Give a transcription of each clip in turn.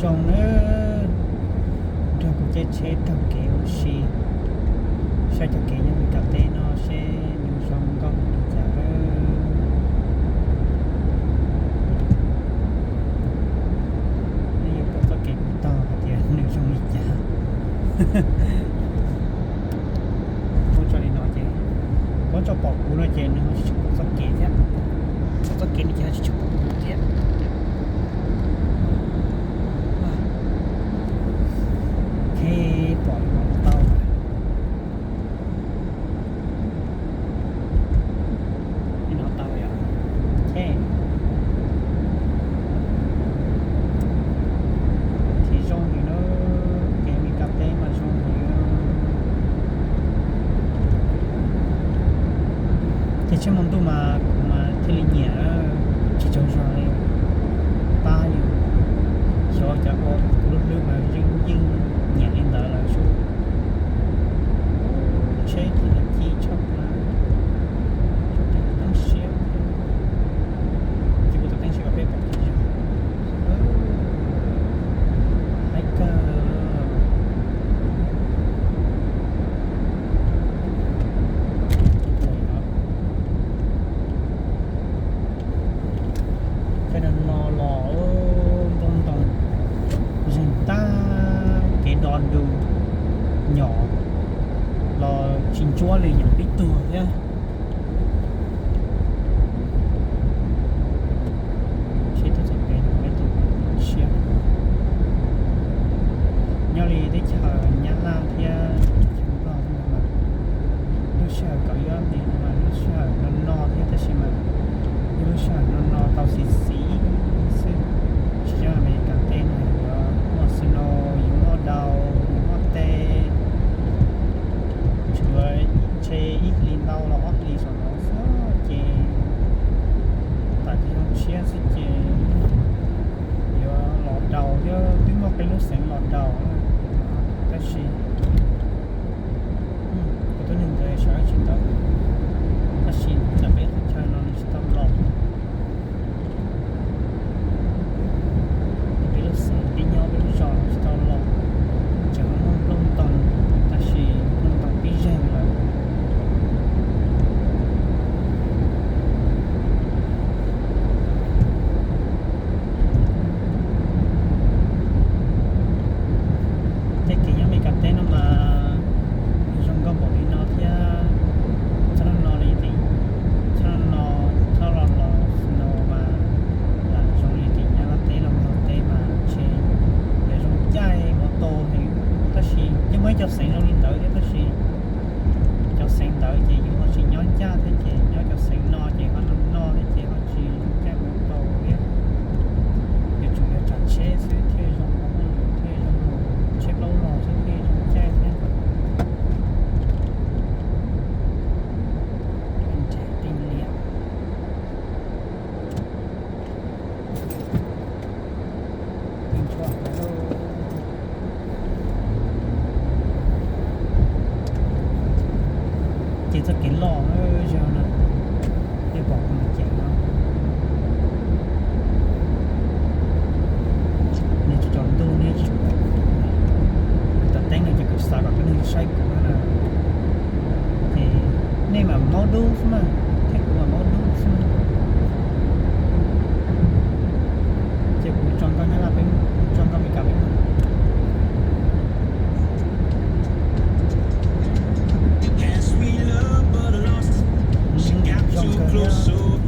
Zoo nawb, nrog kuv caij tsheb taug kev ua si saib cov kev nyob Meskas teb no seb nws zoo nkauj li cas lawm. Nej yuav pom txoj kev kuv taug hais tias nws zoo li cas. Muab tso li no ces, muab tso pom kuv no ces nws ho tsis tshua pom txoj kev thiab. Pom txoj kev no ces ho tsis tshua pom kuv thiab. Ok, pom li no tau. Li no tau yom. Ok. Tsis zoo heev na, kev Meskas teb mas zoo heev. Ces tsheb maus ntuj mas kuv mas thiaj li nyiam na, tsis tsaug zog li. Pab li, xyov cov ua kuv lub hlwb mas yeej yeej nyiam li ntawd lawm sub. Tsheb ci ci tshaj plaws, tshaj plaws teeb siab. Ces kuv tus teeb siab kom peb pom kev yog haib kawg. Ces no no los npoo ntoo zeeg tag kev do du nyom los tsis ntsuab li, nyom pib tuag thiab. Seb tuaj txog pem no peb tus siab. Nyob li teb chaws Nyab Laj thiab teb chaws Nplog xwb mas lub sij hawm kom yog li no mas lub sij hawm no no thiab tab sis mas yog lub sij hawm no no tau xis xis xwb. Tsis yog Amelikas teb no yuav muaj snow, yuav muaj daus, yuav muaj teb, tsuav ntshe ib hlis ntau los ob hlis saum no xwb ces tam sim no tshiab xwb ces yuav los daus thiab. Twb muaj qee lub xeev los daus na, tab sis kuv tuaj neeg ntawd sawv tsis ntawd, tab sis ntawm peb qhov chaw no nws tsis tau los. Peb lub xeev peb nyob peb lub zos tsis tau los, tseem muaj nplooj ntoo, tab sis nplooj ntoo pib zeeg lawm. Tej kev nyob Amelikas teb no mas zoo nkauj npaum li no thiab. Txhob no no li tim, txhob no no, txhob los los snow mas lam zoo li tim Nyab Laj teb los Nplog teb mas ntshe yuav zoo caij mus tau heev. Tab sis yeej muaj ib co xeev zoo li ntawd thiab tab sis cov xeev ntawd ces yus ho tsis nyob ncaj thiab ces nyob cov xeev no ces ho no no thiab ces ho tsis zoo caij mus tau thiab. Yuav tsum yog tsav tsheb xwb thiaj zoo, thiaj zoo, tsheb plaub los xwb thiaj zoo caij thiab. Nrhiav tij liam. Ces txoj kev loj zog no, nej pom kuv mus ceev no, nej tsis tsaus ntuj nej tsis pom. Kuv tau teeb no ces kuv xav kom nej saib kuv na. Ces nej mam maub dub xwb mas, thiab kuv mam maub dub xwb mas. Ces kuv tso nkauj Nyab Laj peb, tso nkauj Amelikas peb mus. Zoo kawg thiab.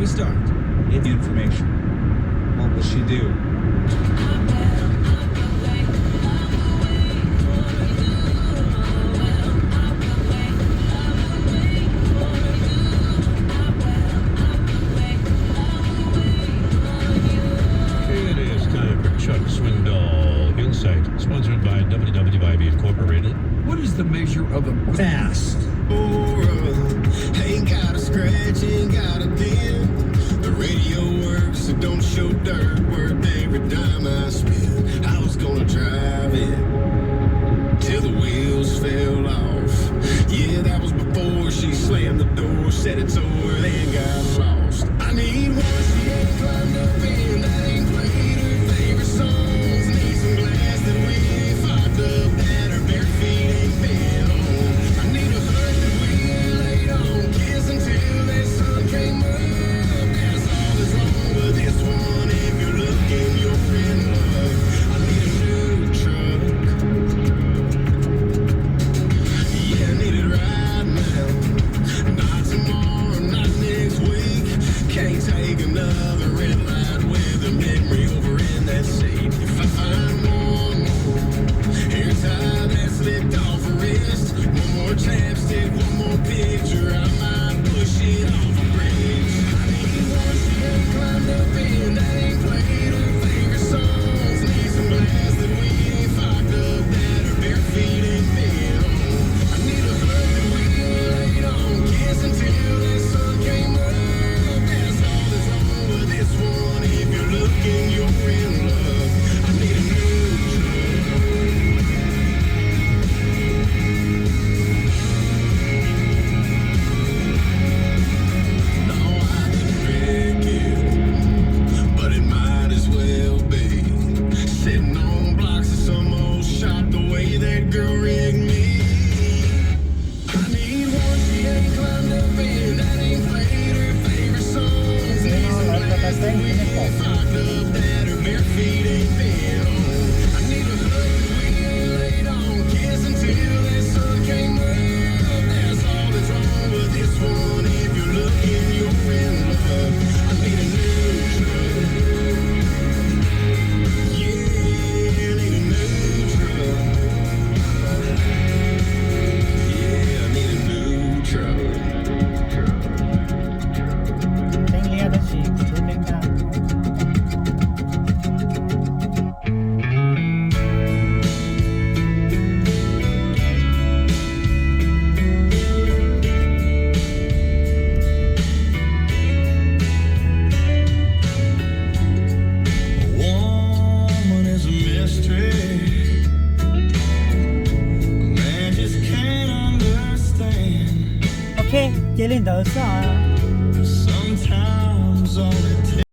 We start. Information. What will she do? It is time for Chuck Swindoll Insight, sponsored by W W I B Incorporated. What is the measure of a bass? Ain't got a scratch, ain't got a dent. The radio works, so don't show dirt. Worth every dime I spent. I was gonna drive it till the wheels fell off. Yeah, that was before she slammed the door, said it's over, then got lost. I need one she ain't climbed up in, that ain't played her favorite songs. Need some glass that we ain't fucked up, that her bare feet ain't been on. I need a hood that we ain't laid on, kiss until that sun came up. That's all that's wrong with this one. If you're looking, you're in luck. I need a new truck. Yeah, I need it right now. Not tomorrow, not next week. Can't take another red light with a memory over in that seat. If I find one more hair tie that slipped off a wrist, one more chapstick, one more picture, I might push it off a bridge. I need one she ain't climbed up in, that ain't played her favorite songs. Need some glass that we ain't fucked up, that her bare feet ain't been on. I need a hood that we ain't laid on, kiss until that sun came up. That's all that's wrong with this one. If you're looking, you're in luck. I need a new truck. No, I didn't wreck it, but it might as well be. Sitting on blocks of some old shop, the way that girl wrecked me. I need one she ain't climbed up in, that ain't played her favorite songs. Need some glass that we ain't fucked up, that her bare feet ain't been on. I need a hood that we ain't laid on, kiss until that sun came up. That's all that's wrong with this one. If you're looking, you're in luck. I need a new truck. Yeah, I need a new truck. Yeah, I need a new truck. Teeb liab tab sis kuv tub teeb tag. A woman is a mystery. A man just can't understand. Ok, ces li ntawd xwb os. Sometimes all it takes